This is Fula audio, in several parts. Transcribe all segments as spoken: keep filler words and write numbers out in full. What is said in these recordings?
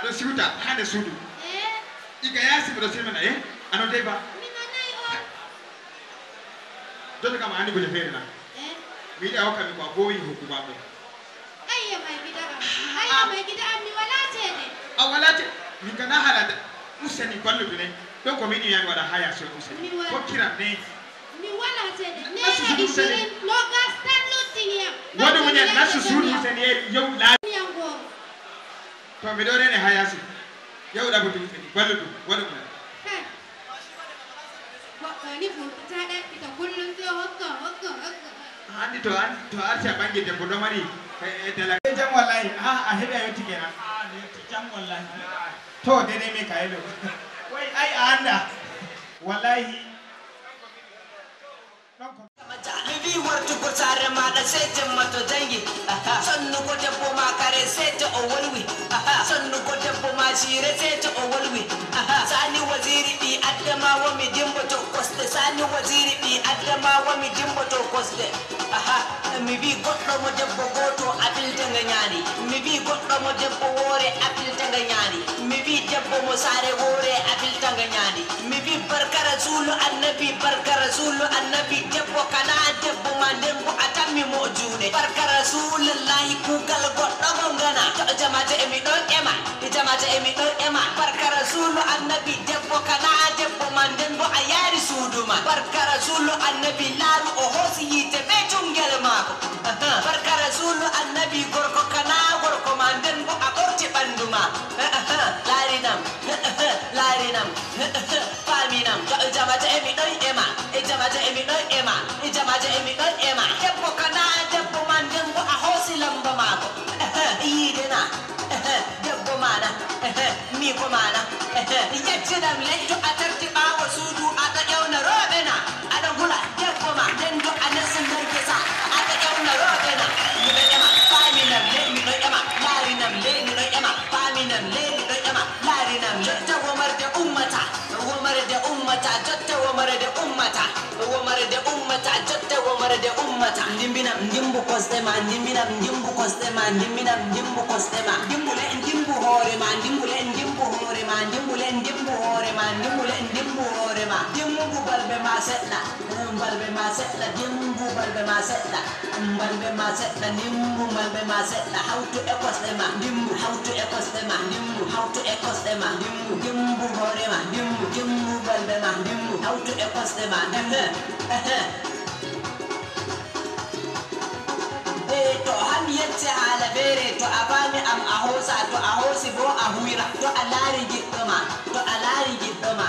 Ɗo siwta haa nder suudu. Eh? Iga yaasi miɗo silmina, eh? Ano deba. Min a nayi on. Jotta kam a anndi kuje feere na? Eh? Mi yiɗi a hokka mi ko a boowi hokkugo am ɗo. Ayyo, mai gida am. Ayyo, ah, mai gida am, mi walaa ceede. A walaa ceede? Min ka na haala da. Useni balludu ne. Ɗon ko mi yiɗi mi waɗa haa yaasi on, useni. Mi walaa. Hokkiram ne. Mi walaa ceede. Nastu suudu useni. Naira ishirin, nogas tan luttini yam. Waɗu munyal, nastu suudu useni, eh, yow laa- Yam goro. To miɗo rene haa yaasi. Yahu ɗaɓɓu dutse ɗi, balludu, waɗu mum. Hey. Goɗɗo ni furtataa ɗaɓɓita kullum sai hokka, hokka, hokka. Anndi to an-, to arti a ɓangi debbo ɗo mari, e, e dala. Jam wallahi. Ah, a heɓi a yotti kenan. Ah, mi yotti jam wallahi. To dede mi kaylo. Wai ai a annda. Wallahi. Mi wi wartugol saare maaɗa sey jemma to janngi. Aha. Sonnugo debbo ma kare sey to o wolwi. Aha. Sonnugo debbo ma siire sey to o wolwi. Aha. Sani waziri ɓi Adamawa mi dimboto kosɗe. Sani waziri ɓi Adamawa mi dimboto kosɗe. Aha. Mi wi goɗɗo mo debbo gooto a filta nga nyaani. Mi wi goɗɗo mo debbo woore a filta nga nyaani. Mi wi debbo mo saare woore a filta nga nyaani. Mi wi barka rasuulu annabi, barka rasuulu annabi, debbo kana debbo ma nden bo a tammi mo o juuɗe. Barka rasuulullahi kuugal goɗɗo mo ngana. To jamaate e mi ɗon ema, e jamaate e mi ɗon ema. Barka rasuulu annabi, debbo kana debbo ma nden bo a yaari suudu ma. Barka rasuulu annabi laaru o hoosi yiite be cungel maako. Aha. Barka rasuulu annabi gorko kana gorko ma nden bo a ɓorti ɓandu ma. Aha. Laarinam. Laarinam, faaminam, to jamaate e mi ɗon ema, e jamaate e mi ɗon ema, e jamaate e mi ɗon ema. Debbo kana debbo ma nden bo a hoosi lamba maako. Yiide na, debbo ma na, mi ko ma na. Yettinam le, to a tarti ɓaawo suudu, a ɗo ƴewna rooɓe na. Aɗa hula debbo ma, nden do a nasti nder ngesa. Aɗa ƴewna rooɓe na. Miɗo ƴama, faaminam le, miɗo ƴama, laarinam le, miɗo ƴama, faaminam le, miɗo ƴama, laarinam le. Jotta womarde ummata, womarde ummata, jotta womarde ummata, womarde ummata, jotta womarde ummata. Ndimbinam, ndimbu kosɗe ma, ndimbinam, ndimbu kosɗe ma, ndimbinam, ndimbu kosɗe ma. Ndimbu le, ndimbu hoore ma, ndimbu le, ndimbu hoore ma, ndimbu le, ndimbu hoore ma, ndimbu le, ndimbu hoore ma. Dimbu balbe ma seɗɗa. Balbe ma seɗɗa, dimbu balbe ma seɗɗa. Balbe ma seɗɗa, dimbu balbe ma seɗɗa. Hawtu e kosɗe ma, dimbu, hawtu e kosɗe ma, dimbu, hawtu e kosɗe ma, dimbu, dimbu hoore ma, dimbu, dimbu balbe ma, dimbu, hawtu e kosɗe ma, dimbu. Ehe, ehe. E to han yecce haala feere, to a faami am a hoosa, to a hoosi boo a huyra, to a laari giɗɗo ma, to a laari giɗɗo ma,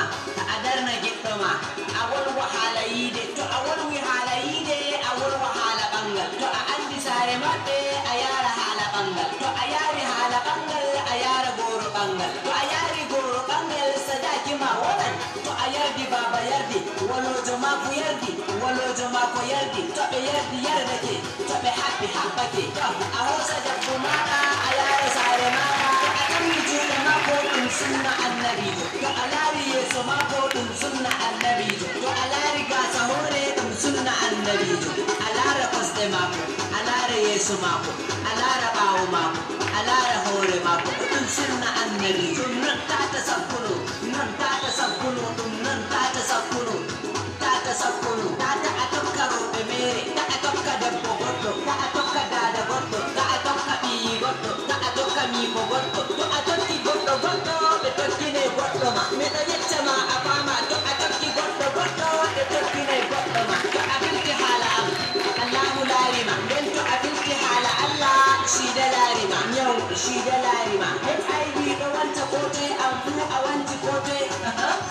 a darna giɗɗo ma, a wolwa haala yiide, to a wolwi haala yiide, a wolwa haala ɓanngal, to a anndi saare maɓɓe, a yaara haala ɓanngal, to a yaari haala ɓanngal, a yaara gooro ɓanngal, to a yaari gooro ɓanngal, sadaaki ma wonan, to a yardi baaba yardi, woloojo maako yardi, woloojo maako yardi, to ɓe yardi yardake. To ɓe haɓɓi haɓɓake, a hoosa debbo maaɗa, a yaara saare maaɗa, to a tammi juuɗe maako, ɗum sunna annabiijo. To a laari yeeso maako, ɗum sunna annabiijo. To a laari gaasa hoore, ɗum sunna annabiijo. A laara kosɗe maako, a laara yeeso maako, a laara ɓaawo maako, a laara hoore maako, ɗum sunna annabiijo. Ɗum non tata sakkuno, non tata sakkuno, ɗum non tata sakkuno. Tata sakkono, tata a tokka rewɓe meere, ta a tokka debbo goɗɗo, ta a tokka daada goɗɗo, ta a tokka ɓiyi goɗɗo, ta a tokka miiko goɗɗo. To a tokki goɗɗo goɗɗo, ɓe tokkinay goɗɗo ma. Miɗo yecca ma a faama, to a tokki goɗɗo goɗɗo, ɓe tokkinay goɗɗo ma. To a filti haala am, Allaahu laari ma. Nden to a filti haala Allah, Siida laari ma. Nyaw, Siida laari ma. H I V ɗo wanta ko toye, am fuu a wanti ko toye.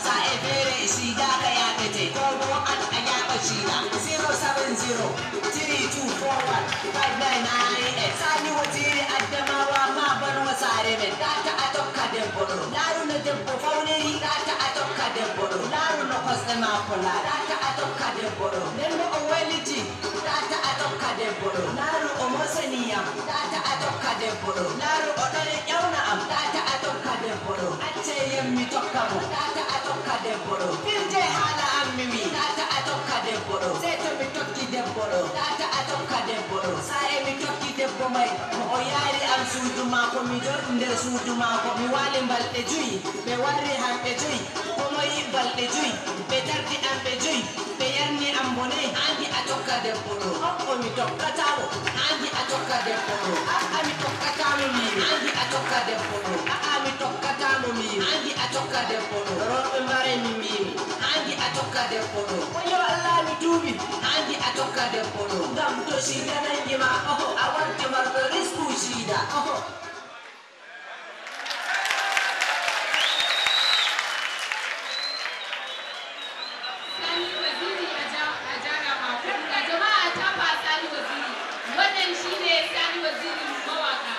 Sa'e feere Siida ka yaaɓete, koo boo an a yaaɓa Siida. Zero seven zero three two four one five nine nine eight. Sani Waziiri Adamawa ma ban wa saare men. Tata a tokka debbo ɗo. Laaru no debbo fawniri. Tata a tokka debbo ɗo. Laaru no kosɗe maako laaɓi. Tata a tokka debbo ɗo. Nden no o wayliti. Tata a tokka debbo ɗo. Laaru o mosani yam. Tata a tokka debbo ɗo. Laaru o ɗon ƴawna am. Tata a tokka debbo ɗo. Acce yam mi tokka mo. Tata a tokka debbo ɗo. Firje haala am mi wi. Tata a tokka debbo ɗo. Sey to mi tokki debbo ɗo. Tata a tokka debbo ɗo. Sa'e mi tokki debbo may, mo o yaari am suudu Maako mi jor nder suudu maako, mi waali balɗe joyi, ɓe warri hamɓe joyi, ko moy balɗe joyi, ɓe tardi am ɓe joyi, ɓe yarni am bone. Haa ngi'a tokka debbo ɗo, o'o mi tokkataa mo. Haa ngi'a tokka debbo ɗo, a'a mi tokkataa mo mi. Haa ngi'a tokka debbo ɗo, a'a mi tokkataa mo mi. Haa ngi'a tokka debbo ɗo, rooɓe mbaray mi mbiimi. Haa ngi'a tokka debbo ɗo, wayyo Allah mi tuubi. Haa ngi'a tokka debbo ɗo, ngam to Siida nangi ma, oho, a warti marɗo risku Siida, oho. Sani Waziri a ja-, a jarama. Ga jama'a a tafa Sani Waziri. Wannan shi ne Sani Waziri mawaka.